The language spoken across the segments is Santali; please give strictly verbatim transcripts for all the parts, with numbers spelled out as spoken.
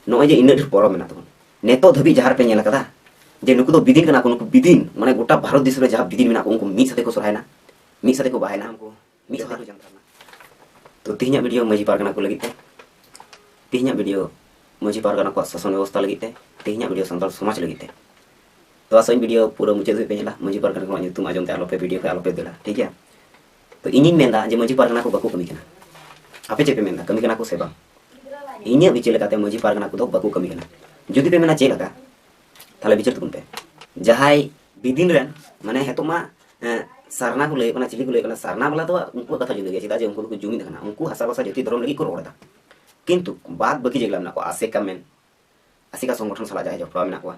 ᱱᱚᱜᱼᱚᱭ ᱡᱮ ᱤᱱᱟᱹᱜ ᱰᱷᱮᱨ ᱯᱚᱨᱚᱵᱽ ᱢᱮᱱᱟᱜ ᱛᱟᱵᱚᱱ, ᱱᱤᱛᱚᱜ ᱫᱷᱟᱹᱵᱤᱡ ᱡᱟᱦᱟᱸ ᱨᱮᱯᱮ ᱧᱮᱞ ᱟᱠᱟᱫᱟ ᱡᱮ ᱱᱩᱠᱩ ᱫᱚ ᱵᱤᱫᱤᱱ ᱠᱟᱱᱟ ᱠᱚ, ᱱᱩᱠᱩ ᱵᱤᱫᱤᱱ, ᱢᱟᱱᱮ ᱜᱚᱴᱟ ᱵᱷᱟᱨᱚᱛ ᱫᱤᱥᱚᱢ ᱨᱮ ᱡᱟᱦᱟᱸ ᱵᱤᱫᱤᱱ ᱢᱮᱱᱟᱜ ᱠᱚ, ᱩᱱᱠᱩ ᱢᱤᱫ ᱥᱟᱛᱮ ᱠᱚ ᱥᱚᱨᱦᱟᱭᱱᱟ, ᱢᱤᱫ ᱥᱟᱛᱮ ᱠᱚ ᱵᱟᱦᱟᱭᱱᱟ, ᱩᱱᱠᱩ ᱢᱤᱫ ᱥᱟᱛᱮ ᱠᱚ ᱡᱟᱱᱛᱷᱟᱲᱱᱟ᱾ ᱛᱚ ᱛᱮᱦᱮᱧᱟᱜ ᱵᱷᱤᱰᱤᱭᱳ ᱢᱟᱹᱡᱷᱤ ᱯᱟᱨᱜᱟᱱᱟ ᱠᱚ ᱞᱟᱹᱜᱤᱫ ᱛᱮ, ᱛᱮᱦᱮᱧᱟᱜ ᱵᱷᱤᱰᱤᱭᱳ ᱢᱟᱹᱡᱷᱤ ᱯᱟᱨᱜᱟᱱᱟ ᱠᱚᱣᱟᱜ ᱥᱟᱥᱚᱱ ᱵᱮᱵᱚᱥᱛᱷᱟ ᱞᱟᱹᱜᱤᱫ ᱛᱮ, ᱛᱮᱦᱮᱧᱟᱜ ᱵᱷᱤᱰᱤᱭᱳ ᱥᱟᱱᱛᱟᱲ ᱥᱚᱢᱟᱡᱽ ᱞᱟᱹᱜᱤᱫ ᱛᱮ᱾ ᱛᱚ ᱟᱥᱚᱜ ᱟᱹᱧ ᱵᱷᱤᱰᱤᱭᱳ ᱯᱩᱨᱟᱹ ᱢᱩᱪᱟᱹᱫ ᱫᱷᱟᱹᱵᱤᱡ ᱯᱮ ᱧᱮᱞᱟ, ᱢᱟᱹᱡᱷᱤ ᱯᱟᱨᱜᱟᱱᱟ ᱠᱚᱣᱟᱜ ᱧᱩᱛᱩᱢ ᱟᱸᱡᱚᱢ ᱛᱮ ᱟᱞᱚᱯᱮ, ᱵᱷᱤᱰᱤᱭᱳ ᱠᱷᱚᱱ ᱟᱞᱚᱯᱮ ᱫᱟᱹᱲᱟ, ᱴᱷᱤᱠ ᱜᱮᱭᱟ? ᱛᱚ ᱤᱧᱤᱧ ᱢᱮᱱᱫᱟ ᱡᱮ ᱢᱟᱹᱡᱷᱤ ᱯᱟᱨᱜᱟᱱᱟ ᱠᱚ ᱵᱟᱠᱚ ᱠᱟᱹᱢᱤ ᱠᱟᱱᱟ᱾ ᱟᱯᱮ ᱪᱮᱫ ᱯᱮ ᱢᱮᱱᱫᱟ, ᱠᱟᱹᱢᱤ ᱠᱟᱱᱟ ᱠᱚ ᱥᱮ ᱵᱟᱝ? ᱤᱧᱟᱹᱜ ᱵᱤᱪᱟᱹᱨ ᱞᱮᱠᱟᱛᱮ ᱢᱟᱹᱡᱷᱤ ᱯᱟᱨᱜᱟᱱᱟ ᱠᱚᱫᱚ ᱵᱟᱠᱚ ᱠᱟᱹᱢᱤ ᱠᱟᱱᱟ᱾ ᱡᱩᱫᱤ ᱯᱮ ᱢᱮᱱᱟ ᱪᱮᱫ ᱞᱮᱠᱟ, ᱛᱟᱦᱞᱮ ᱵᱤᱪᱟᱹᱨ ᱛᱟᱵᱚᱱ ᱯᱮ᱾ ᱡᱟᱦᱟᱸᱭ ᱵᱤᱫᱤᱱ ᱨᱮᱱ, ᱢᱟᱱᱮ ᱱᱤᱛᱚᱜ ᱢᱟ, ᱮᱸ, ᱥᱟᱨᱱᱟ ᱠᱚ ᱞᱟᱹᱭ ᱠᱟᱱᱟ, ᱪᱤᱞᱤ ᱠᱚ ᱞᱟᱹᱭ ᱠᱟᱱᱟ, ᱥᱟᱨᱱᱟ ᱵᱟᱞᱟ ᱫᱚ ᱩᱱᱠᱩᱣᱟᱜ ᱠᱟᱛᱷᱟ ᱡᱩᱫᱟᱹ ᱜᱮᱭᱟ, ᱪᱮᱫᱟᱜ ᱡᱮ ᱩᱱᱠᱩ ᱫᱚᱠᱚ ᱡᱩᱢᱤᱫ ᱟᱠᱟᱱᱟ, ᱩᱱᱠᱩ ᱦᱟᱥᱟ ᱵᱷᱟᱥᱟ ᱡᱟᱹᱛᱤ ᱫᱷᱚᱨᱚᱢ ᱞᱟᱹᱜᱤᱫ ᱠᱚ ᱨᱚᱲ ᱮᱫᱟ᱾ ᱠᱤᱱᱛᱩ ᱵᱟᱫ ᱵᱟᱹᱠᱤ ᱡᱮᱜᱩᱞᱟ ᱢᱮᱱᱟᱜ ᱠᱚᱣᱟ, ᱟᱥᱮᱠᱟ ᱢᱮᱱ, ᱟᱥᱮᱠᱟ ᱥᱚᱝᱜᱚᱴᱷᱚᱱ ᱥᱟᱞᱟᱜ ᱡᱟᱦᱟᱸᱭ ᱡᱚᱯᱲᱟᱣ ᱢᱮᱱᱟᱜ ᱠᱚᱣᱟ,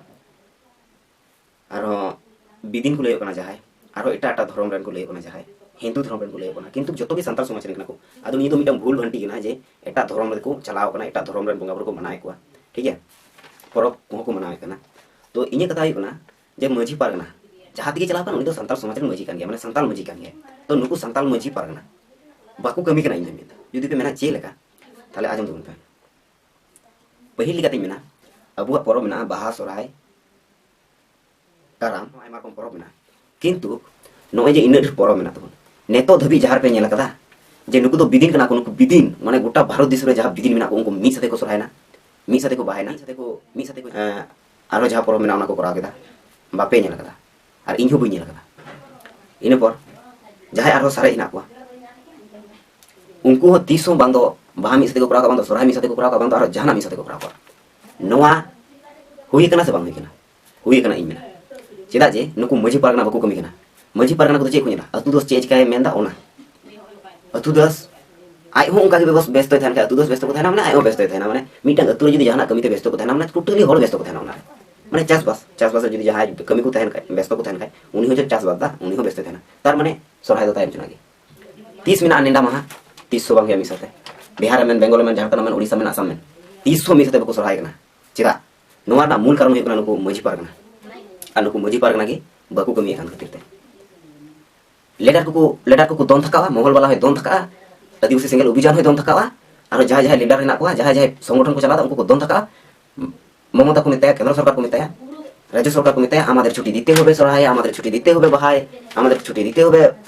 ᱟᱨᱦᱚᱸ ᱵᱤᱫᱤᱱ ᱠᱚ ᱞᱟᱹᱭᱚᱜ ᱠᱟᱱᱟ ᱡᱟᱦᱟᱸᱭ, ᱟᱨᱦᱚᱸ ᱮᱴᱟᱜ ᱮᱴᱟᱜ ᱫᱷᱚᱨᱚᱢ ᱨᱮᱱ ᱠᱚ ᱞᱟᱹᱭᱚᱜ ᱠᱟᱱᱟ ᱡᱟᱦᱟᱸᱭ, ᱦᱤᱱᱫᱩ ᱫᱷᱚᱨᱚᱢ ᱨᱮᱱ ᱠᱚ ᱞᱟᱹᱭᱚᱜ ᱠᱟᱱᱟ, ᱠᱤᱱᱛᱩ ᱡᱚᱛᱚ ᱜᱮ ᱥᱟᱱᱛᱟᱲ ᱥᱚᱢᱟᱡᱽ ᱨᱮᱱ ᱠᱟᱱᱟ ᱠᱚ᱾ ᱟᱫᱚ ᱱᱤᱭᱟᱹ ᱫᱚ ᱢᱤᱫᱴᱟᱝ ᱵᱷᱩᱞ ᱵᱷᱟᱱᱴᱤ ᱠᱟᱱᱟ ᱡᱮ ᱮᱴᱟᱜ ᱫᱷᱚᱨᱚᱢ ᱨᱮᱠᱚ ᱪᱟᱞᱟᱣ ᱠᱟᱱᱟ, ᱮᱴᱟᱜ ᱫᱷᱚᱨᱚᱢ ᱨᱮᱱ ᱵᱚᱸᱜᱟ ᱵᱩᱨᱩ ᱠᱚ ᱢᱟᱱᱟᱣᱮᱫ ᱠᱚᱣᱟ, ᱴᱷᱤᱠ ᱜᱮᱭᱟ, ᱯᱚᱨᱚᱵᱽ ᱠᱚᱦᱚᱸ ᱠᱚ ᱢᱟᱱᱟᱣᱮᱫ ᱠᱟᱱᱟ᱾ ᱛᱚ ᱤᱧᱟᱹᱜ ᱠᱟᱛᱷᱟ ᱦᱩᱭᱩᱜ ᱠᱟᱱᱟ ᱡᱮ ᱢᱟᱹᱡᱷᱤ ᱯᱟᱨᱜᱟᱱᱟ ᱡᱟᱦᱟᱸ ᱛᱮᱜᱮ ᱪᱟᱞᱟᱣ ᱠᱟᱱ, ᱩᱱᱤ ᱫᱚ ᱥᱟᱱᱛᱟᱲ ᱥᱚᱢᱟᱡᱽ ᱨᱮᱱ ᱢᱟᱹᱡᱷᱤ ᱠᱟᱱ ᱜᱮᱭᱟ, ᱢᱟᱱᱮ ᱥᱟᱱᱛᱟᱲ ᱢᱟᱹᱡᱷᱤ ᱠᱟᱱ ᱜᱮᱭᱟ᱾ ᱛᱚ ᱱᱩᱠᱩ ᱥᱟᱱᱛᱟᱲ ᱢᱟᱹᱡᱷᱤ ᱯᱟᱨᱜᱟᱱᱟ ᱵᱟᱠᱚ ᱠᱟᱹᱢᱤ ᱠᱟᱱᱟ, ᱤᱧ ᱫᱚᱧ ᱢᱮᱱᱫᱟ᱾ ᱡᱩᱫᱤ ᱯᱮ ᱢᱮᱱᱟ ᱪᱮᱫ ᱞᱮᱠᱟ, ᱛᱟᱦᱞᱮ ᱟᱸᱡᱚᱢ ᱛᱟᱵᱚᱱ ᱯᱮ᱾ ᱯᱟᱹᱦᱤᱞ ᱞᱮᱠᱟᱛᱤᱧ ᱢᱮᱱᱟ, ᱟᱵᱚᱣᱟᱜ ᱯᱚᱨᱚᱵᱽ ᱢᱮᱱᱟᱜᱼᱟ ᱵᱟᱦᱟ, ᱥᱚᱨᱦᱟᱭ, ᱠᱟᱨᱟᱢ, ᱟᱭᱢᱟ ᱨᱚᱠᱚᱢ ᱯᱚᱨᱚᱵᱽ ᱢᱮᱱᱟᱜᱼᱟ᱾ ᱠᱤᱱᱛᱩ ᱱᱚᱜᱼᱚᱭ ᱡᱮ ᱤᱱᱟᱹᱜ ᱰᱷᱮᱨ ᱯᱚᱨᱚᱵᱽ ᱢᱮᱱᱟᱜ ᱛᱟᱵᱚᱱ, ᱱᱤᱛᱚᱜ ᱫᱷᱟᱹᱵᱤᱡ ᱡᱟᱦᱟᱸ ᱨᱮᱯᱮ ᱧᱮᱞ ᱟᱠᱟᱫᱟ ᱡᱮ ᱱᱩᱠᱩ ᱫᱚ ᱵᱤᱫᱤᱱ ᱠᱟᱱᱟ ᱠᱚ, ᱱᱩᱠᱩ ᱵᱤᱫᱤᱱ, ᱢᱟᱱᱮ ᱜᱚᱴᱟ ᱵᱷᱟᱨᱚᱛ ᱫᱤᱥᱚᱢ ᱨᱮ ᱡᱟᱦᱟᱸ ᱵᱤᱫᱤᱱ ᱢᱮᱱᱟᱜ ᱠᱚ, ᱩᱱᱠᱩ ᱢᱤᱫ ᱥᱟᱛᱮ ᱠᱚ ᱥᱚᱨᱦᱟᱭᱱᱟ, ᱢᱤᱫ ᱥᱟᱛᱮ ᱠᱚ ᱵᱟᱦᱟᱭᱱᱟ, ᱢᱤᱫ ᱥᱟᱛᱮ ᱠᱚ, ᱢᱤᱫ ᱥᱟᱛᱮ ᱠᱚ, ᱮᱸ, ᱟᱨᱦᱚᱸ ᱡᱟᱦᱟᱸ ᱯᱚᱨᱚᱵᱽ ᱢᱮᱱᱟᱜᱼᱟ ᱚᱱᱟ ᱠᱚ ᱠᱚᱨᱟᱣ ᱠᱮᱫᱟ, ᱵᱟᱯᱮ ᱧᱮᱞ ᱟᱠᱟᱫᱟ᱾ ᱟᱨ ᱤᱧ ᱦᱚᱸ ᱵᱟᱹᱧ ᱧᱮᱞ ᱟᱠᱟᱫᱟ᱾ ᱤᱱᱟᱹ ᱯᱚᱨ ᱡᱟᱦᱟᱸᱭ ᱟᱨᱦᱚᱸ ᱥᱟᱨᱮᱡ ᱦᱮᱱᱟᱜ ᱠᱚᱣᱟ, ᱩᱱᱠᱩ ᱦᱚᱸ ᱛᱤᱥ ᱦᱚᱸ ᱵᱟᱝ ᱫᱚ ᱵᱟᱦᱟ ᱢᱤᱫ ᱥᱟᱛᱮ ᱠᱚ ᱠᱚᱨᱟᱣ ᱠᱟᱜᱼᱟ, ᱵᱟᱝ ᱫᱚ ᱥᱚᱨᱦᱟᱭ ᱢᱤᱫ ᱥᱟᱛᱮ ᱠᱚ ᱠᱚᱨᱟᱣ ᱠᱟᱜᱼᱟ, ᱵᱟᱝ ᱫᱚ ᱟᱨᱦᱚᱸ ᱡᱟᱦᱟᱱᱟᱜ ᱢᱤᱫ ᱥᱟᱛᱮ ᱠᱚ ᱠᱚᱨᱟᱣ ᱠᱟᱜᱼᱟ᱾ ᱱᱚᱣᱟ ᱦᱩᱭ ᱟᱠᱟᱱᱟ ᱥᱮ ᱵᱟᱝ ᱦᱩᱭ ᱟᱠᱟᱱᱟ? ᱦᱩᱭ ᱟᱠᱟᱱᱟ, ᱤᱧ ᱢᱮᱱᱟ᱾ ᱪᱮᱫᱟᱜ ᱡᱮ ᱱᱩᱠᱩ ᱢᱟᱹᱡᱷᱤ ᱯᱟᱨᱜᱟᱱᱟ ᱵᱟᱠᱚ ᱠᱟᱹᱢᱤ ᱠᱟᱱᱟ᱾ ᱢᱟᱹᱡᱷᱤ ᱯᱟᱨᱜᱟᱱᱟ ᱠᱚᱫᱚ ᱪᱮᱫ ᱠᱚ ᱧᱮᱞᱟ? ᱟᱹᱛᱩ ᱫᱚ ᱪᱮᱫ ᱮ ᱪᱤᱠᱟᱹᱭᱟ ᱢᱮᱱᱫᱟ ᱚᱱᱟ᱾ ᱟᱹᱛᱩ ᱫᱚ ᱟᱡ ᱦᱚᱸ ᱚᱱᱠᱟ ᱜᱮ ᱵᱮᱵᱚᱥ-, ᱵᱮᱥᱛᱚᱭ ᱛᱟᱦᱮᱱ ᱠᱷᱟᱡ, ᱟᱹᱛᱩ ᱫᱚ ᱵᱮᱥᱛᱚ ᱠᱚ ᱛᱟᱦᱮᱱᱟ, ᱢᱟᱱᱮ ᱟᱡ ᱦᱚᱸ ᱵᱮᱥᱛᱚᱭ ᱛᱟᱦᱮᱱᱟ᱾ ᱢᱟᱱᱮ ᱢᱤᱫᱴᱟᱝ ᱟᱹᱛᱩ ᱨᱮ ᱡᱩᱫᱤ ᱡᱟᱦᱟᱱᱟᱜ ᱠᱟᱹᱢᱤ ᱛᱮ ᱵᱮᱥᱛᱚ ᱠᱚ ᱛᱟᱦᱮᱱᱟ, ᱢᱟᱱᱮ totally ᱦᱚᱲ ᱵᱮᱥᱛᱚ ᱠᱚ ᱛᱟᱦᱮᱱᱟ ᱚᱱᱟ ᱨᱮ᱾ ᱢᱟᱱᱮ ᱪᱟᱥᱵᱟᱥ, ᱪᱟᱥᱵᱟᱥ ᱨᱮ ᱡᱩᱫᱤ ᱡᱟᱦᱟᱸᱭ ᱠᱟᱹᱢᱤ ᱠᱚ ᱛᱟᱦᱮᱱ ᱠᱷᱟᱡ, ᱵᱮᱥᱛᱚ ᱠᱚ ᱛᱟᱦᱮᱱ ᱠᱷᱟᱡ, ᱩᱱᱤ ᱦᱚᱸ ᱪᱟᱥᱵᱟᱥ ᱫᱟ, ᱩᱱᱤ ᱦᱚᱸ ᱵᱮᱥᱛᱚᱭ ᱛᱟᱦᱮᱱᱟ᱾ ᱛᱟᱨ ᱢᱟᱱᱮ ᱥᱚᱨᱦᱟᱭ ᱫᱚ ᱛᱟᱭᱚᱢ ᱪᱟᱞᱟᱜ ᱜᱮ᱾ ᱛᱤᱥ ᱢᱮᱱᱟᱜᱼᱟ ᱱᱮᱰᱟ ᱢᱟᱦᱟ? ᱛᱤᱥ ᱦᱚᱸ ᱵᱟᱝ ᱦᱩᱭᱩᱜᱼᱟ ᱢᱤᱫ ᱥᱟᱛᱮ᱾ ᱵᱤᱦᱟᱨ ᱮᱢ ᱢᱮᱱ, ᱵᱮᱝᱜᱚᱞ ᱮᱢ ᱢᱮᱱ, ᱡᱷᱟᱲᱠᱷᱚᱸᱰ ᱮᱢ ᱢᱮᱱ, ᱩᱲᱤᱥᱥᱟ ᱢᱮᱱ, ᱟᱥᱟᱢ ᱢᱮᱱ, ᱛᱤᱥ ᱦᱚᱸ ᱢᱤᱫ ᱥᱟᱛᱮ ᱵᱟᱠᱚ ᱥᱚᱨᱦᱟᱭ ᱠᱟᱱᱟ᱾ ᱪᱮᱫᱟᱜ? ᱱᱚᱣᱟ ᱨᱮᱱᱟᱜ ᱢᱩᱞ ᱠᱟᱨᱚᱱ ᱦᱩᱭᱩᱜ ᱠᱟᱱᱟ ᱱᱩᱠᱩ ᱢᱟᱹᱡᱷᱤ ᱯᱟᱨᱜᱟᱱᱟ᱾ ᱟᱨ ᱱᱩᱠᱩ ᱢᱟᱹᱡᱷᱤ ᱯᱟᱨᱜᱟᱱᱟ ᱜᱮ ᱵᱟᱠᱚ ᱠᱟᱹᱢᱤᱭᱮᱫ ᱠᱟᱱ ᱠᱷᱟᱹᱛᱤᱨ ᱛᱮ᱾ ᱞᱮᱰᱟᱨ ᱠᱚᱠᱚ, ᱞᱮᱰᱟᱨ ᱠᱚᱠᱚ ᱫᱚᱱ ᱛᱷᱟᱠᱟᱣᱟ, ᱢᱚᱦᱚᱞ ᱵᱟᱞᱟ ᱦᱚᱸᱭ ᱫᱚᱱ ᱛᱷᱟᱠᱟᱣᱟ, ᱟᱹᱫᱤᱵᱟᱹᱥᱤ ᱥᱮᱸᱜᱮᱞ ᱚᱵᱷᱤᱡᱟᱱ ᱦᱚᱸᱭ ᱫᱚᱱ ᱛᱷᱟᱠᱟᱣᱟ, ᱟᱨᱚ ᱡᱟᱦᱟᱸᱭ ᱡᱟᱦᱟᱸᱭ ᱞᱤᱰᱟᱨ ᱦᱮᱱᱟᱜ ᱠᱚᱣᱟ, ᱡᱟᱦᱟᱸᱭ ᱡᱟᱦᱟᱸᱭ ᱥᱚᱝᱜᱚᱴᱷᱚᱱ ᱠᱚ ᱪᱟᱞᱟᱣᱫᱟ, ᱩᱱᱠᱩ ᱠᱚ ᱫᱚᱱ ᱛᱷᱟᱠᱟᱜᱼᱟ᱾ ᱢᱚᱢᱚᱛᱟ ᱠᱚ ᱢᱮᱛᱟᱭᱟ, ᱠᱮᱱᱫᱨᱚ ᱥᱚᱨᱠᱟᱨ ᱠᱚ ᱢᱮᱛᱟᱭᱟ, ᱨᱟᱡᱽᱡᱚ ᱥᱚᱨᱠᱟᱨ ᱠᱚ ᱢᱮᱛᱟᱭᱟ, "ᱟᱢᱟᱫᱮᱨ ᱪᱷᱩᱴᱤ ᱫᱤᱛᱮ ᱦᱚᱵᱮ ᱥᱚᱨᱦᱟᱭ, ᱟᱢᱟᱫᱮᱨ ᱪᱷᱩᱴᱤ ᱫᱤᱛᱮ ᱦᱚᱵᱮ ᱵᱟᱦᱟᱭ, ᱟᱢᱟᱫᱮᱨ ᱪᱷᱩᱴᱤ ᱫᱤᱛᱮ ᱦᱚᱵᱮ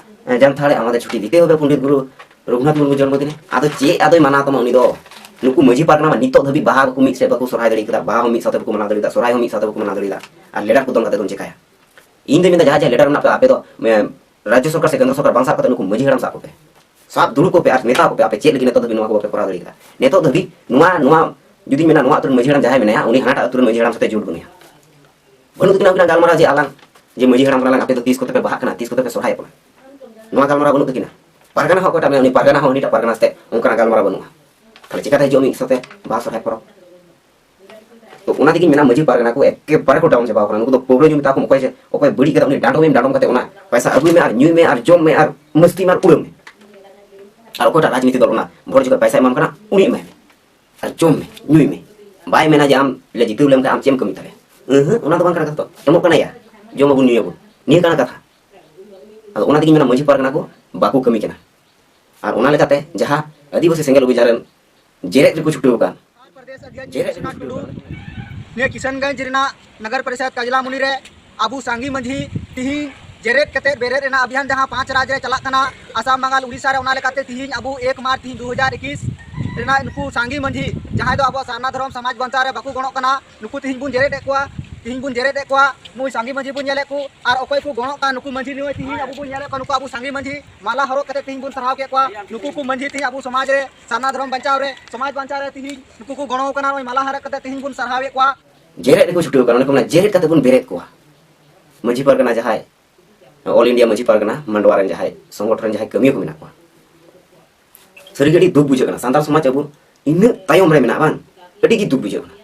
ᱡᱟᱱᱛᱷᱟᱲᱮ, ᱟᱢᱟᱫᱮᱨ ᱪᱷᱩᱴᱤ ᱫᱤᱛᱮ ᱦᱚᱵᱮ ᱯᱚᱱᱰᱤᱛ ᱜᱩᱨᱩ ᱨᱚᱜᱷᱩᱱᱟᱛᱷ ᱢᱩᱨᱢᱩ ᱡᱚᱱᱢᱚ ᱫᱤᱱᱮ᱾" ᱟᱫᱚ ᱪᱮᱫ ᱟᱫᱚᱭ ᱢᱟᱱᱟᱣ ᱛᱟᱢᱟ ᱩᱱᱤ ᱫᱚ? ᱱᱩᱠᱩ ᱢᱟᱹᱡᱷᱤ ᱯᱟᱨᱜᱟᱱᱟ ᱢᱟ ᱱᱤᱛᱚᱜ ᱫᱷᱟᱹᱵᱤᱡ ᱵᱟᱦᱟ ᱵᱟᱠᱚ ᱢᱤᱫ ᱥᱮᱫ ᱵᱟᱠᱚ ᱥᱚᱨᱦᱟᱭ ᱫᱟᱲᱮ ᱠᱟᱫᱟ, ᱵᱟᱦᱟ ᱦᱚᱸ ᱢᱤᱫ ᱥᱟᱶᱛᱮ ᱵᱟᱠᱚ ᱢᱟᱱᱟᱣ ᱫᱟᱲᱮ ᱠᱟᱫᱟ, ᱥᱚᱨᱦᱟᱭ ᱦᱚᱸ ᱢᱤᱫ ᱥᱟᱶᱛᱮ ᱵᱟᱠᱚ ᱢᱟᱱᱟᱣ ᱫᱟᱲᱮ ᱠᱟᱫᱟ᱾ ᱟᱨ ᱞᱮᱰᱟᱨ ᱠᱚ ᱫᱚᱱ ᱠᱟᱛᱮ ᱫᱚᱢ ᱪᱮᱠᱟᱭᱟ? ᱤᱧ ᱫᱚᱧ ᱢᱮᱱᱫᱟ, ᱡᱟᱦᱟᱸ ᱡᱟᱦᱟᱸ ᱞᱮᱰᱟᱨ ᱢᱮᱱᱟᱜ ᱯᱮ, ᱟᱯᱮ ᱫᱚ, ᱮ, ᱨᱟᱡᱽᱡᱚ ᱥᱚᱨᱠᱟᱨ ᱥᱮ ᱠᱮᱱᱫᱨᱚ ᱥᱚᱨᱠᱟᱨ ᱵᱟᱝ ᱥᱟᱵ ᱠᱟᱛᱮ ᱱᱩᱠᱩ ᱢᱟᱹᱡᱷᱤ ᱦᱟᱲᱟᱢ ᱥᱟᱵ ᱠᱚᱯᱮ᱾ ᱥᱟᱵ ᱫᱩᱲᱩᱵ ᱠᱚᱯᱮ ᱟᱨ ᱢᱮᱛᱟ ᱠᱚᱯᱮ, ᱟᱯᱮ ᱪᱮᱫ ᱞᱟᱹᱜᱤᱫ ᱱᱤᱛᱚᱜ ᱫᱷᱟᱹᱵᱤᱡ ᱱᱚᱣᱟ ᱠᱚ ᱵᱟᱯᱮ ᱠᱚᱨᱟᱣ ᱫᱟᱲᱮ ᱠᱟᱫᱟ? ᱱᱤᱛᱚᱜ ᱫᱷᱟᱹᱵᱤᱡ ᱱᱚᱣᱟ, ᱱᱚᱣᱟ ᱡᱩᱫᱤᱧ ᱢᱮᱱᱟ, ᱱᱚᱣᱟ ᱟᱹᱛᱩ ᱨᱮᱱ ᱢᱟᱹᱡᱷᱤ ᱦᱟᱲᱟᱢ ᱡᱟᱦᱟᱸᱭ ᱢᱮᱱᱟᱭᱟ, ᱩᱱᱤ ᱦᱟᱱᱟᱴᱟᱜ ᱟᱹᱛᱩ ᱨᱮᱱ ᱢᱟᱹᱡᱷᱤ ᱦᱟᱲᱟᱢ ᱥᱟᱛᱮ ᱡᱩᱴ ᱵᱟᱹᱱᱩᱭᱟ᱾ ᱵᱟᱹᱱᱩᱜ ᱛᱟᱹᱠᱤᱱᱟ ᱩᱱᱠᱤᱱᱟᱜ ᱜᱟᱞᱢᱟᱨᱟᱣ ᱡᱮ ᱟᱞᱟᱝ, ᱡᱮ ᱢᱟᱹᱡᱷᱤ ᱦᱟᱲᱟᱢ ᱠᱟᱱᱟᱞᱟᱝ, ᱟᱯᱮ ᱫᱚ ᱛᱤᱥ ᱠᱚᱛᱮ ᱯᱮ ᱵᱟᱦᱟᱜ ᱠᱟᱱᱟ, ᱛᱤᱥ ᱠᱚᱛᱮ ᱯᱮ ᱥᱚᱨᱦᱟᱭᱚᱜ ᱠᱟᱱᱟ᱾ ᱱᱚᱣᱟ ᱜᱟᱞᱢᱟᱨᱟᱣ ᱵᱟᱹᱱᱩᱜ ᱛᱟᱹᱠᱤᱱᱟ᱾ ᱯᱟᱨᱜᱟᱱᱟ ᱦᱚᱸ ᱚᱠᱚᱭᱴᱟᱜ ᱢᱮᱱᱟᱭᱟ, ᱩᱱᱤ ᱯᱟᱨᱜᱟᱱᱟ ᱦᱚᱸ ᱦᱟᱹᱱᱤᱴᱟᱜ ᱯᱟᱨᱜᱟᱱᱟ ᱥᱟᱛᱮ ᱚᱱᱠᱟᱱᱟᱜ ᱜᱟᱞᱢᱟᱨᱟᱣ ᱵᱟᱹᱱᱩᱜᱼᱟ᱾ ᱛᱟᱦᱞᱮ ᱪᱤᱠᱟᱛᱮ ᱦᱤᱡᱩᱜᱼᱟ ᱢᱤᱫ ᱥᱟᱶᱛᱮ ᱵᱟᱦᱟ ᱥᱚᱨᱦᱟᱭ ᱯᱚᱨᱚᱵᱽ? ᱛᱚ ᱚᱱᱟ ᱛᱮᱜᱤᱧ ᱢᱮᱱᱟ, ᱢᱟᱹᱡᱷᱤ ᱯᱟᱨᱜᱟᱱᱟ ᱠᱚ ᱮᱠᱮᱵᱟᱨᱮ ᱠᱚ ᱰᱟᱣᱩᱱ ᱪᱟᱵᱟᱣ ᱠᱟᱱᱟ᱾ ᱱᱩᱠᱩ ᱫᱚ ᱯᱟᱹᱣᱨᱟᱹ ᱧᱩ ᱢᱮᱛᱟ ᱠᱚᱢ, ᱚᱠᱚᱭ ᱥᱮ, ᱚᱠᱚᱭ ᱵᱟᱹᱲᱤᱡ ᱠᱟᱫᱟ, ᱩᱱᱤ ᱰᱟᱸᱰᱚᱢᱮᱢ ᱰᱟᱸᱰᱚᱢ ᱠᱟᱛᱮ ᱚᱱᱟ ᱯᱚᱭᱥᱟ ᱟᱹᱜᱩᱭ ᱢᱮ ᱟᱨ ᱧᱩᱭ ᱢᱮ ᱟᱨ ᱡᱚᱢ ᱢᱮ ᱟᱨ ᱢᱟᱹᱥᱛᱤ ᱢᱮ ᱟᱨ ᱩᱲᱟᱹᱣ ᱢᱮ᱾ ᱟᱨ ᱚᱠᱚᱭᱴᱟᱜ ᱨᱟᱡᱽᱱᱤᱛᱤ ᱫᱚᱞ ᱚᱱᱟ ᱵᱷᱳᱴ ᱡᱚᱠᱷᱚᱱ ᱯᱚᱭᱥᱟᱭ ᱮᱢᱟᱢ ᱠᱟᱱᱟ, ᱩᱱᱤ ᱮᱢᱟᱭ ᱢᱮ ᱟᱨ ᱡᱚᱢ ᱢᱮ, ᱧᱩᱭ ᱢᱮ᱾ ᱵᱟᱭ ᱢᱮᱱᱟ ᱡᱮ ᱟᱢ ᱞᱮ ᱡᱤᱛᱟᱹᱣ ᱞᱮᱢ ᱠᱷᱟᱱ ᱟᱢ ᱪᱮᱫ ᱮᱢ ᱠᱟᱹᱢᱤ ᱛᱟᱞᱮᱭᱟ᱾ ᱮᱸᱦᱮᱸ, ᱚᱱᱟ ᱫᱚ ᱵᱟᱝ ᱠᱟᱱᱟ ᱠᱟᱛᱷᱟ ᱫᱚ᱾ ᱮᱢᱚᱜ ᱠᱟᱱᱟᱭᱟ, ᱡᱚᱢ ᱟᱵᱚᱱ ᱧᱩᱭᱟᱵᱚᱱ, ᱱᱤᱭᱟᱹ ᱠᱟᱱᱟ ᱠᱟᱛᱷᱟ᱾ ᱟᱫᱚ ᱚᱱᱟ ᱛᱮᱜᱤᱧ ᱢᱮᱱᱟ, ᱢᱟᱹᱡᱷᱤ ᱯᱟᱨᱜᱟᱱᱟ ᱠᱚ ᱵᱟᱠᱚ ᱠᱟᱹᱢᱤ ᱠᱟᱱᱟ᱾ ᱟᱨ ᱚᱱᱟ ᱞᱮᱠᱟᱛᱮ ᱡᱟᱦᱟᱸ ᱟᱹᱫᱤᱵᱟᱹᱥᱤ ᱥᱮᱸᱜᱮᱞ ᱚᱵᱷᱤᱡᱟᱱ ᱨᱮᱱ ᱡᱮᱨᱮᱫ ᱨᱮᱠᱚ ᱪᱷᱩᱴᱟᱹᱣ ᱟᱠᱟᱱ, ᱯᱨᱚᱫᱮᱥ ᱚᱫᱷᱭᱚᱠᱷ ᱡᱮᱨᱮᱫ ᱨᱮᱠᱚ ᱵᱤᱥᱥᱚᱱᱟᱛᱷ ᱪᱷᱩᱴᱟᱹᱣ ᱴᱩᱰᱩ, ᱟᱠᱟᱱ᱾ ᱱᱤᱭᱟᱹ ᱠᱤᱥᱟᱱᱜᱚᱸᱡᱽ ᱨᱮᱱᱟᱜ ᱱᱚᱜᱚᱨ ᱯᱚᱨᱤᱥᱚᱫ ᱠᱟᱡᱽᱞᱟᱢᱩᱱᱤ ᱨᱮ ᱟᱵᱚ ᱥᱟᱸᱜᱤ ᱢᱟᱹᱡᱷᱤ ᱛᱤᱦᱤᱧ ᱡᱮᱨᱮᱫ ᱠᱟᱛᱮ ᱵᱮᱨᱮᱫ ᱨᱮᱱᱟᱜ ᱚᱵᱷᱤᱭᱟᱱ ᱡᱟᱦᱟᱸ ᱯᱟᱸᱪ ᱨᱟᱡᱽ ᱨᱮ ᱪᱟᱞᱟᱜ ᱠᱟᱱᱟ, ᱟᱥᱟᱢ, ᱵᱟᱝᱜᱟᱞ, ᱩᱲᱤᱥᱥᱟ ᱨᱮ, ᱚᱱᱟ ᱞᱮᱠᱟᱛᱮ ᱛᱤᱦᱤᱧ ᱟᱵᱚ ᱮᱠ ᱢᱟᱨᱪ ᱛᱤᱦᱤᱧ ᱫᱩ ᱦᱟᱡᱟᱨ ᱮᱠᱩᱥ ᱨᱮᱱᱟᱜ ᱱᱩᱠᱩ ᱥᱟᱸᱜᱤ ᱢᱟᱹᱡᱷᱤ ᱡᱟᱦᱟᱸᱭ ᱫᱚ ᱟᱵᱚᱣᱟᱜ ᱥᱟᱨᱱᱟ ᱫᱷᱚᱨᱚᱢ ᱥᱚᱢᱟᱡᱽ ᱵᱟᱧᱪᱟᱣ ᱨᱮ ᱵᱟᱠᱚ ᱜᱚᱲᱚᱜ ᱠᱟᱱᱟ, ᱱᱩᱠᱩ ᱛᱤᱦᱤᱧ ᱵᱚᱱ ᱡᱮᱨᱮᱫ ᱮᱫ ᱠᱚᱣᱟ᱾ ᱛᱤᱦᱤᱧ ᱵᱚᱱ ᱡᱮᱨᱮᱫ ᱮᱫ ᱠᱚᱣᱟ, ᱱᱩᱭ ᱥᱟᱸᱜᱤ ᱢᱟᱹᱡᱷᱤ ᱵᱚᱱ ᱧᱮᱞᱮᱫ ᱠᱚ, ᱟᱨ ᱚᱠᱚᱭ ᱠᱚ ᱜᱚᱲᱚᱜ ᱠᱟᱱ ᱱᱩᱠᱩ ᱢᱟᱹᱡᱷᱤ, ᱱᱩᱭ ᱛᱤᱦᱤᱧ ᱟᱵᱚ ᱵᱚᱱ ᱧᱮᱞᱮᱫ ᱠᱚᱣᱟ, ᱱᱩᱠᱩ ᱟᱵᱚ ᱥᱟᱸᱜᱤ ᱢᱟᱹᱡᱷᱤ ᱢᱟᱞᱟ ᱦᱚᱨᱚᱜ ᱠᱟᱛᱮ ᱛᱤᱦᱤᱧ ᱵᱚᱱ ᱥᱟᱨᱦᱟᱣ ᱠᱮᱫ ᱠᱚᱣᱟ᱾ ᱱᱩᱠᱩ ᱠᱚ ᱢᱟᱹᱡᱷᱤ ᱛᱤᱦᱤᱧ ᱟᱵᱚ ᱥᱚᱢᱟᱡᱽ ᱨᱮ, ᱥᱟᱨᱱᱟ ᱫᱷᱚᱨᱚᱢ ᱵᱟᱧᱪᱟᱣ ᱨᱮ, ᱥᱚᱢᱟᱡᱽ ᱵᱟᱧᱪᱟᱣ ᱨᱮ ᱛᱤᱦᱤᱧ ᱱᱩᱠᱩ ᱠᱚ ᱜᱚᱲᱚ ᱟᱠᱟᱱᱟ, ᱱᱚᱜᱼᱚᱭ ᱢᱟᱞᱟ ᱦᱚᱨᱚᱜ ᱠᱟᱛᱮ ᱛᱤᱦᱤᱧ ᱵᱚᱱ ᱥᱟᱨᱦᱟᱣᱮᱫ ᱠᱚᱣᱟ᱾ ᱡᱮᱨᱮᱫ ᱨᱮᱠᱚ ᱪᱷᱩᱴᱟᱹᱣ ᱠᱟᱱᱟ, ᱚᱱᱟ ᱠᱚ ᱢᱮᱱᱟ ᱡᱮᱨᱮᱫ ᱠᱟᱛᱮ ᱵᱚᱱ ᱵᱮᱨᱮᱫ ᱠᱚᱣᱟ᱾ ᱢᱟᱹᱡᱷᱤ ᱯᱟᱨᱜᱟᱱᱟ ᱡᱟᱦᱟᱸᱭ, ᱚᱞ ᱤᱱᱰᱤᱭᱟ ᱢᱟᱹᱡᱷᱤ ᱯᱟᱨᱜᱟᱱᱟ ᱢᱟᱱᱰᱣᱟ ᱨᱮᱱ ᱡᱟᱦᱟᱸᱭ ᱥᱚᱝᱜᱚᱴᱷᱚᱱ ᱨᱮᱱ ᱡᱟᱦᱟᱸᱭ ᱠᱟᱹᱢᱤᱭᱟᱹ ᱠᱚ ᱢᱮᱱᱟᱜ ᱠᱚᱣᱟ, ᱥᱟᱹᱨᱤᱜᱮ ᱟᱹᱰᱤ ᱫᱩᱠ ᱵᱩᱡᱷᱟᱹᱜ ᱠᱟᱱᱟ᱾ ᱥᱟᱱᱛᱟᱲ ᱥᱚᱢᱟᱡᱽ ᱟᱵᱚ ᱤᱱᱟᱹᱜ ᱛᱟᱭᱚᱢ ᱨᱮ ᱢᱮᱱᱟᱜ, ᱵᱟᱝ? ᱟᱹᱰᱤ ᱜᱮ ᱫᱩᱠ ᱵᱩᱡᱷᱟᱹᱜ ᱠᱟᱱᱟ᱾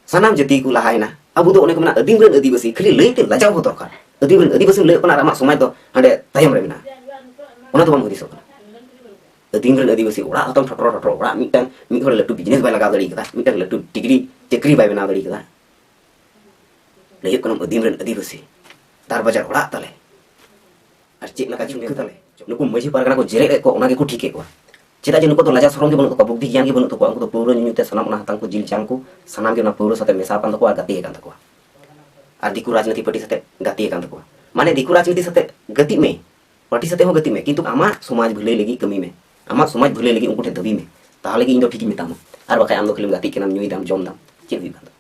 ᱥᱟᱱᱟᱢ ᱡᱟᱹᱛᱤ ᱠᱚ ᱞᱟᱦᱟᱭᱮᱱᱟ, ᱟᱵᱚ ᱫᱚ ᱚᱱᱮ ᱠᱚ ᱢᱮᱱᱟ ᱟᱹᱫᱤᱢ ᱨᱮᱱ ᱟᱹᱫᱤᱵᱟᱹᱥᱤ, ᱠᱷᱟᱹᱞᱤ ᱞᱟᱹᱭᱛᱮ ᱞᱟᱡᱟᱣ ᱦᱚᱸ ᱫᱚᱨᱠᱟᱨ᱾ ᱟᱹᱫᱤᱢ ᱨᱮᱱ ᱟᱹᱫᱤᱵᱟᱹᱥᱤᱢ ᱞᱟᱹᱭ ᱠᱟᱱᱟ ᱟᱨ ᱟᱢᱟᱜ ᱥᱚᱢᱟᱡᱽ ᱫᱚ ᱦᱟᱸᱰᱮ ᱛᱟᱭᱚᱢ ᱨᱮ ᱢᱮᱱᱟᱜᱼᱟ, ᱚᱱᱟ ᱫᱚ ᱵᱟᱢ ᱦᱩᱫᱤᱥᱚᱜ ᱠᱟᱱᱟ᱾ ᱟᱹᱫᱤᱢ ᱨᱮᱱ ᱟᱹᱫᱤᱵᱟᱹᱥᱤ ᱚᱲᱟᱜ ᱦᱚᱸᱛᱟᱢ ᱴᱷᱚᱴᱨᱚ ᱴᱷᱚᱴᱨᱚ ᱚᱲᱟᱜ, ᱢᱤᱫᱴᱟᱝ ᱢᱤᱫ ᱦᱚᱲ ᱞᱟᱹᱴᱩ ᱵᱤᱡᱽᱱᱮᱥ ᱵᱟᱭ ᱞᱟᱜᱟᱣ ᱫᱟᱲᱮ ᱠᱟᱫᱟ, ᱢᱤᱫᱴᱟᱝ ᱞᱟᱹᱴᱩ ᱰᱤᱜᱽᱨᱤ ᱪᱟᱹᱠᱨᱤ ᱵᱟᱭ ᱵᱮᱱᱟᱣ ᱫᱟᱲᱮ ᱠᱟᱫᱟ᱾ ᱞᱟᱹᱭ ᱦᱩᱭᱩᱜ ᱠᱟᱱᱟ ᱟᱹᱫᱤᱢ ᱨᱮᱱ ᱟᱹᱫᱤᱵᱟᱹᱥᱤ, ᱫᱟᱨ ᱵᱟᱡᱟᱨ ᱚᱲᱟᱜ ᱛᱟᱞᱮ, ᱟᱨ ᱪᱮᱫ ᱞᱮᱠᱟ ᱪᱤᱱᱛᱟᱹ ᱛᱟᱞᱮ? ᱱᱩᱠᱩ ᱢᱟᱹᱡᱷᱤ ᱯᱟᱨᱜᱟᱱᱟ ᱠᱚ ᱡᱮᱨᱮᱫ ᱮᱫ ᱠᱚ, ᱚᱱᱟ ᱜᱮᱠᱚ ᱴᱷᱤᱠᱮᱫ ᱠᱚᱣᱟ᱾ ᱪᱮᱫᱟᱜ ᱡᱮ ᱱᱩᱠᱩ ᱫᱚ ᱞᱟᱡᱟ ᱥᱚᱨᱚᱢ ᱜᱮ ᱵᱟᱹᱱᱩᱜ ᱛᱟᱠᱚᱣᱟ, ᱩᱱᱠᱩ ᱫᱚ ᱯᱟᱹᱣᱨᱟᱹ ᱧᱩ ᱛᱮ ᱥᱟᱱᱟᱢ ᱚᱱᱟ ᱦᱟᱛᱟᱝ ᱠᱚ, ᱡᱤᱞ ᱡᱟᱝ ᱠᱚ, ᱥᱟᱱᱟᱢ ᱜᱮ ᱚᱱᱟ ᱯᱟᱹᱣᱨᱟᱹ ᱥᱟᱛᱮ ᱢᱮᱥᱟ ᱟᱠᱟᱱ ᱛᱟᱠᱚᱣᱟ, ᱜᱟᱛᱮ ᱟᱠᱟᱱ ᱛᱟᱠᱚᱣᱟ᱾ ᱟᱨ ᱫᱤᱠᱩ ᱨᱟᱡᱽᱱᱤᱛᱤ ᱯᱟᱨᱴᱤ ᱥᱟᱛᱮ ᱜᱟᱛᱮ ᱟᱠᱟᱱ ᱛᱟᱠᱚᱣᱟ᱾ ᱢᱟᱱᱮ ᱫᱤᱠᱩ ᱨᱟᱡᱽᱱᱤᱛᱤ ᱥᱟᱛᱮ ᱜᱟᱛᱮᱜ ᱢᱮ, ᱯᱟᱨᱴᱤ ᱥᱟᱛᱮ ᱦᱚᱸ ᱜᱟᱛᱮᱜ ᱢᱮ, ᱠᱤᱱᱛᱩ ᱟᱢᱟᱜ ᱥᱚᱢᱟᱡᱽ ᱵᱷᱟᱹᱞᱟᱹᱭ ᱞᱟᱹᱜᱤᱫ ᱠᱟᱹᱢᱤ ᱢᱮ, ᱟᱢᱟᱜ ᱥᱚᱢᱟᱡᱽ ᱵᱷᱟᱹᱞᱟᱹᱭ ᱞᱟᱹᱜᱤᱫ ᱩᱱᱠᱩ ᱴᱷᱮᱱ ᱫᱟᱹᱵᱤ ᱢᱮ, ᱛᱟᱦᱚᱞᱮ ᱜᱮ ᱤᱧ ᱫᱚ ᱴᱷᱤᱠ ᱤᱧ ᱢᱮᱛᱟᱢᱟ᱾ ᱟᱨ ᱵᱟᱠᱷᱟᱡ ᱟᱢ ᱫᱚ ᱠᱷᱟᱹᱞᱤᱢ ᱜᱟᱛᱮᱜ ᱠᱟᱱᱟᱢ, ᱧᱩᱭ ᱫᱟᱢ, ᱡᱚᱢ ᱫᱟᱢ, ᱪᱮᱫ ᱦᱩᱭᱩᱜ ᱠᱟᱱ ᱛᱟᱢᱟ?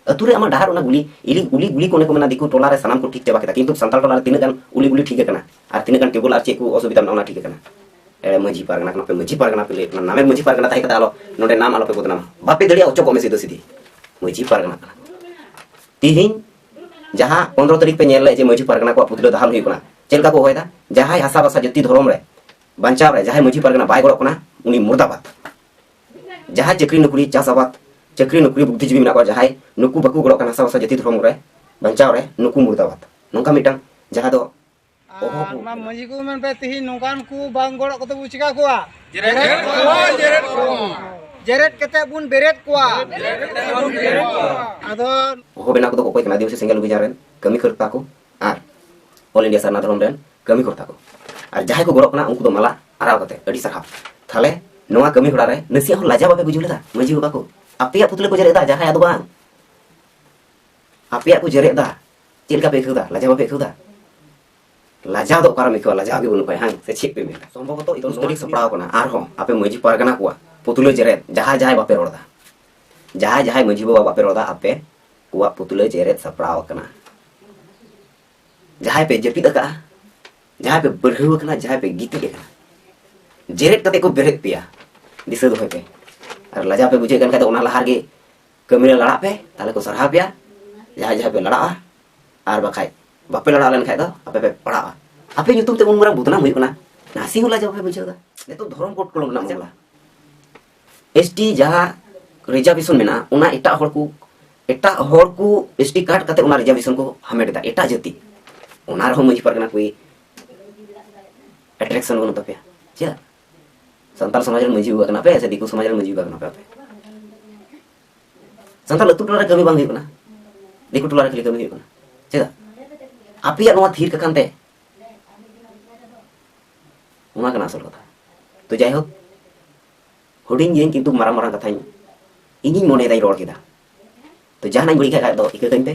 ᱟᱹᱛᱩ ᱨᱮ ᱟᱢᱟᱜ ᱰᱟᱦᱟᱨ ᱚᱱᱟ ᱜᱩᱞᱤ, ᱤᱞᱤ, ᱩᱞᱤ ᱜᱩᱞᱤ ᱠᱚ ᱚᱱᱮ ᱠᱚ ᱢᱮᱱᱟ, ᱫᱤᱠᱩ ᱴᱚᱞᱟ ᱨᱮ ᱥᱟᱱᱟᱢ ᱠᱚ ᱴᱷᱤᱠ ᱪᱟᱵᱟ ᱠᱮᱫᱟ, ᱠᱤᱱᱛᱩ ᱥᱟᱱᱛᱟᱲ ᱴᱚᱞᱟ ᱨᱮ ᱛᱤᱱᱟᱹᱜ ᱜᱟᱱ ᱩᱞᱤ ᱜᱩᱞᱤ ᱴᱷᱤᱠ ᱟᱠᱟᱱᱟ ᱟᱨ ᱛᱤᱱᱟᱹᱜ ᱜᱟᱱ ᱴᱮᱵᱩᱞ ᱟᱨ ᱪᱮᱫ ᱠᱚ ᱚᱥᱩᱵᱤᱫᱷᱟ ᱢᱮᱱᱟᱜᱼᱟ ᱚᱱᱟ ᱴᱷᱤᱠ ᱟᱠᱟᱱᱟ? ᱮᱲᱮ ᱢᱟᱹᱡᱷᱤ ᱯᱟᱨᱜᱟᱱᱟ ᱠᱟᱱᱟ ᱯᱮ, ᱢᱟᱹᱡᱷᱤ ᱯᱟᱨᱜᱟᱱᱟ ᱯᱮ ᱞᱟᱹᱭ ᱠᱟᱱᱟ, ᱱᱟᱢᱮᱨ ᱢᱟᱹᱡᱷᱤ ᱯᱟᱨᱜᱟᱱᱟ ᱛᱟᱦᱮᱸ ᱠᱟᱛᱮ ᱟᱞᱚ ᱱᱚᱰᱮ ᱱᱟᱢ ᱟᱞᱚ ᱯᱮ ᱵᱚᱫᱱᱟᱢᱟ, ᱵᱟᱯᱮ ᱫᱟᱲᱮᱭᱟᱜᱼᱟ, ᱚᱪᱚᱜᱚᱜ ᱢᱮ ᱥᱤᱫᱷᱟᱹ ᱥᱤᱫᱷᱤ, ᱢᱟᱹᱡᱷᱤ ᱯᱟᱨᱜᱟᱱᱟ ᱠᱟᱱᱟ᱾ ᱛᱤᱦᱤᱧ ᱡᱟᱦᱟᱸ ᱯᱚᱱᱨᱚ ᱛᱟᱹᱨᱤᱠᱷ ᱯᱮ ᱧᱮᱞ ᱞᱮᱫ ᱡᱮ ᱢᱟᱹᱡᱷᱤ ᱯᱟᱨᱜᱟᱱᱟ ᱠᱚᱣᱟᱜ ᱯᱩᱛᱞᱟᱹ ᱫᱟᱦᱟᱞ ᱦᱩᱭᱩᱜ ᱠᱟᱱᱟ, ᱪᱮᱫ ᱞᱮᱠᱟ ᱠᱚ ᱦᱚᱦᱚᱭᱮᱫᱟ? ᱡᱟᱦᱟᱸᱭ ᱦᱟᱥᱟ ᱵᱷᱟᱥᱟ ᱡᱟᱹᱛᱤ ᱫᱷᱚᱨᱚᱢ ᱨᱮ ᱵᱟᱧᱪᱟᱣ ᱨᱮ ᱡᱟᱦᱟᱸᱭ ᱢᱟᱹᱡᱷᱤ ᱯᱟᱨᱜᱟᱱᱟ ᱵᱟᱭ ᱜᱚᱲᱚᱜ ᱠᱟᱱᱟ, ᱩᱱᱤ ᱢᱩᱨᱫᱟᱵᱟᱫ᱾ ᱡᱟᱦᱟᱸᱭ ᱪᱟᱹᱠᱨᱤ ᱱᱚᱠᱨᱤ ᱪᱟᱥ ᱟᱵᱟᱫ, ᱪᱟᱹᱠᱨᱤ ᱱᱚᱠᱨᱤ ᱵᱩᱫᱽᱫᱷᱤᱡᱤᱵᱤ ᱢᱮᱱᱟᱜ ᱠᱚᱣᱟ, ᱡᱟᱦᱟᱸᱭ ᱱᱩᱠᱩ ᱵᱟᱠᱚ ᱜᱚᱲᱚᱜ ᱠᱟᱱᱟ ᱦᱟᱥᱟ ᱵᱷᱟᱥᱟ ᱡᱟᱹᱛᱤ ᱫᱷᱚᱨᱚᱢ ᱨᱮ ᱵᱟᱧᱪᱟᱣ ᱨᱮ, ᱱᱩᱠᱩ ᱢᱩᱨᱫᱟᱵᱟᱫ᱾ ᱱᱚᱝᱠᱟ ᱢᱤᱫᱴᱟᱝ ᱡᱟᱦᱟᱸ ᱫᱚ ᱚᱦᱚ ᱟᱨ ᱠᱚ ᱚᱱᱟ ᱢᱟᱹᱡᱷᱤ ᱠᱚ ᱢᱮᱱ ᱯᱮ, ᱛᱤᱦᱤᱧ ᱱᱚᱝᱠᱟᱱ ᱠᱚ ᱵᱟᱝ ᱜᱚᱲᱚᱜ ᱠᱟᱛᱮ ᱵᱚ ᱪᱤᱠᱟ ᱠᱚᱣᱟ? ᱡᱮᱨᱮᱫ ᱠᱚᱣᱟ, ᱡᱮᱨᱮᱫ ᱠᱚᱣᱟ᱾ ᱡᱮᱨᱮᱫ ᱠᱟᱛᱮ ᱵᱚᱱ ᱵᱮᱨᱮᱫ ᱠᱚᱣᱟ᱾ ᱟᱫᱚ ᱚᱦᱚ ᱵᱮᱱᱟᱣ ᱠᱚᱫᱚ ᱚᱠᱚᱭ ᱠᱟᱱᱟ? ᱟᱹᱫᱤᱵᱟᱹᱥᱤ ᱥᱮᱸᱜᱮᱞ ᱚᱵᱷᱤᱡᱟᱱ ᱨᱮᱱ ᱠᱟᱹᱢᱤ ᱠᱟᱹᱨᱛᱟ ᱠᱚ ᱟᱨ ᱚᱞ ᱤᱱᱰᱤᱭᱟ ᱥᱟᱨᱱᱟ ᱫᱷᱚᱨᱚᱢ ᱨᱮᱱ ᱠᱟᱹᱢᱤ ᱠᱚᱨᱛᱟ ᱠᱚ᱾ ᱟᱨ ᱡᱟᱦᱟᱸᱭ ᱠᱚ ᱜᱚᱲᱚᱜ ᱠᱟᱱᱟ, ᱩᱱᱠᱩ ᱫᱚ ᱢᱟᱞᱟ ᱟᱨᱟᱣ ᱠᱟᱛᱮ ᱟᱹᱰᱤ ᱥᱟᱨᱦᱟᱣ᱾ ᱛᱟᱦᱞᱮ ᱱᱚᱣᱟ ᱠᱟᱹᱢᱤ ᱦᱚᱨᱟ ᱨᱮ ᱱᱟᱥᱮᱭᱟᱜ ᱦᱚᱸ ᱞᱟᱡᱟ ᱵᱟᱯᱮ ᱵᱩᱡᱷᱟᱹᱣ ᱞᱮᱫᱟ ᱢᱟᱹᱡᱷᱤ ᱵᱟᱵᱟ ᱠᱚ? ᱟᱯᱮᱭᱟᱜ ᱯᱩᱛᱞᱟᱹ ᱠᱚ ᱡᱮᱨᱮᱫ ᱮᱫᱟ, ᱡᱟᱦᱟᱸᱭᱟᱜ ᱫᱚ ᱵᱟᱝ᱾ ᱟᱯᱮᱭᱟᱜ ᱠᱚ ᱡᱮᱨᱮᱫ ᱮᱫᱟ, ᱪᱮᱫ ᱞᱮᱠᱟ ᱯᱮ ᱟᱹᱭᱠᱟᱹᱣ ᱮᱫᱟ? ᱞᱟᱡᱟ ᱵᱟᱯᱮ ᱟᱹᱭᱠᱟᱹᱣ ᱮᱫᱟ? ᱞᱟᱡᱟᱣ ᱫᱚ ᱚᱠᱟᱨᱮᱢ ᱟᱹᱭᱠᱟᱹᱣᱟ? ᱞᱟᱡᱟᱣ ᱜᱮ ᱵᱟᱹᱱᱩᱜ ᱠᱷᱟᱡ, ᱦᱟᱝ? ᱥᱮ ᱪᱮᱫ ᱯᱮ ᱢᱮᱱᱟ? ᱥᱚᱢᱵᱷᱚᱵᱚᱛᱚ ᱤᱠᱩᱥ ᱛᱟᱹᱨᱤᱠᱷ ᱥᱟᱯᱲᱟᱣ ᱠᱟᱱᱟ, ᱟᱨᱦᱚᱸ ᱟᱯᱮ ᱢᱟᱹᱡᱷᱤ ᱯᱟᱨᱜᱟᱱᱟ ᱠᱚᱣᱟᱜ ᱯᱩᱛᱞᱟᱹ ᱡᱮᱨᱮᱫ, ᱡᱟᱦᱟᱸᱭ ᱡᱟᱦᱟᱸᱭ ᱵᱟᱯᱮ ᱨᱚᱲ ᱮᱫᱟ, ᱡᱟᱦᱟᱸᱭ ᱡᱟᱦᱟᱸᱭ ᱢᱟᱹᱡᱷᱤ ᱵᱟᱵᱟ ᱵᱟᱯᱮ ᱨᱚᱲ ᱮᱫᱟ, ᱟᱯᱮ ᱠᱚᱣᱟᱜ ᱯᱩᱛᱞᱟᱹ ᱡᱮᱨᱮᱫ ᱥᱟᱯᱲᱟᱣ ᱟᱠᱟᱱᱟ᱾ ᱡᱟᱦᱟᱸᱭ ᱯᱮ ᱡᱟᱹᱯᱤᱫ ᱟᱠᱟᱫᱼᱟ, ᱡᱟᱦᱟᱸᱭ ᱯᱮ ᱵᱟᱹᱲᱦᱟᱹᱣ ᱟᱠᱟᱱᱟ, ᱡᱟᱦᱟᱸᱭ ᱯᱮ ᱜᱤᱛᱤᱡ ᱟᱠᱟᱱᱟ, ᱡᱮᱨᱮᱫ ᱠᱟᱛᱮ ᱠᱚ ᱵᱮᱨᱮᱫ ᱯᱮᱭᱟ, ᱫᱤᱥᱟᱹ ᱫᱚᱦᱚᱭ ᱯᱮ᱾ ᱟᱨ ᱞᱟᱡᱟᱣ ᱯᱮ ᱵᱩᱡᱷᱟᱹᱣᱮᱫ ᱠᱟᱱ ᱠᱷᱟᱡ ᱫᱚ ᱚᱱᱟ ᱞᱟᱦᱟ ᱨᱮᱜᱮ ᱠᱟᱹᱢᱤ ᱨᱮ ᱞᱟᱲᱟᱜ ᱯᱮ, ᱛᱟᱦᱞᱮ ᱠᱚ ᱥᱟᱨᱦᱟᱣ ᱯᱮᱭᱟ᱾ ᱡᱟᱦᱟᱸᱭ ᱡᱟᱦᱟᱸᱭ ᱯᱮ ᱞᱟᱲᱟᱜᱼᱟ, ᱟᱨ ᱵᱟᱠᱷᱟᱡ ᱵᱟᱯᱮ ᱞᱟᱲᱟᱣ ᱞᱮᱱᱠᱷᱟᱡ ᱫᱚ ᱟᱯᱮ ᱯᱮ ᱯᱟᱲᱟᱜᱼᱟ᱾ ᱟᱯᱮ ᱧᱩᱛᱩᱢ ᱛᱮ ᱩᱱ ᱢᱟᱨᱟᱝ ᱵᱚᱫᱱᱟᱢ ᱦᱩᱭᱩᱜ ᱠᱟᱱᱟ, ᱱᱟᱥᱮ ᱦᱚᱸ ᱞᱟᱡᱟᱣ ᱵᱟᱯᱮ ᱵᱩᱡᱷᱟᱹᱣ ᱮᱫᱟ᱾ ᱱᱤᱛᱚᱜ ᱫᱷᱚᱨᱚᱢ ᱠᱳᱰ ᱠᱚᱞᱚᱢ ᱨᱮᱱᱟᱜ ᱢᱟᱢᱞᱟ᱾ ᱮᱥ ᱴᱤ ᱡᱟᱦᱟᱸ ᱨᱤᱡᱟᱨᱵᱷᱮᱥᱚᱱ ᱢᱮᱱᱟᱜᱼᱟ, ᱚᱱᱟ ᱮᱴᱟᱜ ᱦᱚᱲ ᱠᱚ, ᱮᱴᱟᱜ ᱦᱚᱲ ᱠᱚ ᱮᱥ ᱴᱤ ᱠᱟᱨᱰ ᱠᱟᱛᱮ ᱚᱱᱟ ᱨᱤᱡᱟᱨᱵᱷᱮᱥᱚᱱ ᱠᱚ ᱦᱟᱢᱮᱴ ᱮᱫᱟ, ᱮᱴᱟᱜ ᱡᱟᱹᱛᱤ᱾ ᱚᱱᱟ ᱨᱮᱦᱚᱸ ᱢᱟᱹᱡᱷᱤ ᱯᱟᱨᱜᱟᱱᱟ ᱠᱚ ᱮᱴᱨᱮᱠᱥᱚᱱ ᱵᱟᱹᱱᱩᱜ ᱛᱟᱯᱮᱭᱟ᱾ ᱪᱮᱫᱟᱜ? ᱥᱟᱱᱛᱟᱲ ᱥᱚᱢᱟᱡᱽ ᱨᱮᱱ ᱢᱟᱹᱡᱷᱤ ᱵᱟᱵᱟ ᱠᱟᱱᱟ ᱯᱮ ᱥᱮ ᱫᱤᱠᱩ ᱥᱚᱢᱟᱡᱽ ᱨᱮᱱ ᱢᱟᱹᱡᱷᱤ ᱵᱟᱵᱟ ᱠᱟᱱᱟ ᱯᱮ ᱟᱯᱮ? ᱥᱟᱱᱛᱟᱲ ᱟᱹᱛᱩ ᱴᱚᱞᱟ ᱨᱮ ᱠᱟᱹᱢᱤ ᱵᱟᱝ ᱦᱩᱭᱩᱜ ᱠᱟᱱᱟ, ᱫᱤᱠᱩ ᱴᱚᱞᱟ ᱨᱮ ᱠᱷᱟᱹᱞᱤ ᱠᱟᱹᱢᱤ ᱦᱩᱭᱩᱜ ᱠᱟᱱᱟ᱾ ᱪᱮᱫᱟᱜ? ᱟᱯᱮᱭᱟᱜ ᱱᱚᱣᱟ ᱛᱷᱤᱨ ᱠᱟᱠᱷᱟᱱ ᱛᱮ, ᱚᱱᱟ ᱠᱟᱱᱟ ᱟᱥᱚᱞ ᱠᱟᱛᱷᱟ᱾ ᱛᱚ ᱡᱟᱭᱦᱳᱠ, ᱦᱩᱰᱤᱧ ᱜᱤᱭᱟᱹᱧ, ᱠᱤᱱᱛᱩ ᱢᱟᱨᱟᱝ ᱢᱟᱨᱟᱝ ᱠᱟᱛᱷᱟᱧ ᱤᱧᱤᱧ ᱢᱚᱱᱮᱭᱮᱫᱟᱧ ᱨᱚᱲ ᱠᱮᱫᱟ᱾ ᱛᱚ ᱡᱟᱦᱟᱱᱟᱜ ᱤᱧ ᱵᱟᱹᱲᱤᱡ ᱠᱷᱟᱡ ᱫᱚ ᱤᱠᱟᱹ ᱠᱟᱹᱧ ᱯᱮ᱾